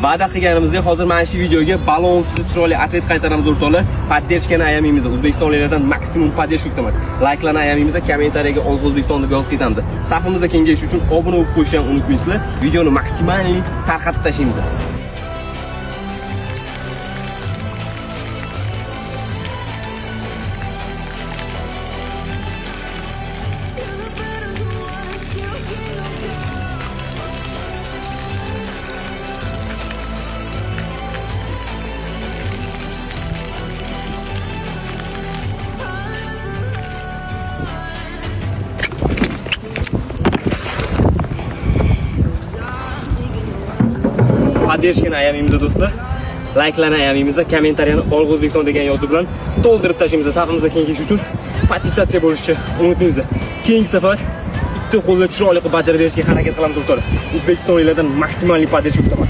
Va'da qilganimizdek, hozir mana shu videoga balon ustida chiroyli ответ qaytaramiz, o'rtoqlar. Поддержка ni ayamaymiz. O'zbekistonliklardan maksimum поддержка kutaman. Layklarni ayamaymiz, kommentariyaga "Olg'a O'zbekiston" deb yozib ketamiz. Safimizda kengayish uchun obuna bo'lib qo'yishni ham unutmaysizlar. Videoni maksimalniy tarqatib tashlaymiz. Поддержка ni ayamaymiz, do'stlar. Layklarni ayamaymiz, kommentariyani "Olg'a O'zbekiston" degan yozuv bilan to'ldirib tashlaymiz. Safimizda kengayish uchun подписаться bo'lishni unutmaymiz. Keyingi safar bitta qo'lda chiroyli qilib bajarib berishga harakat qilamiz, o'rtoqlar. O'zbekistonliklardan maksimalniy поддержка kutaman.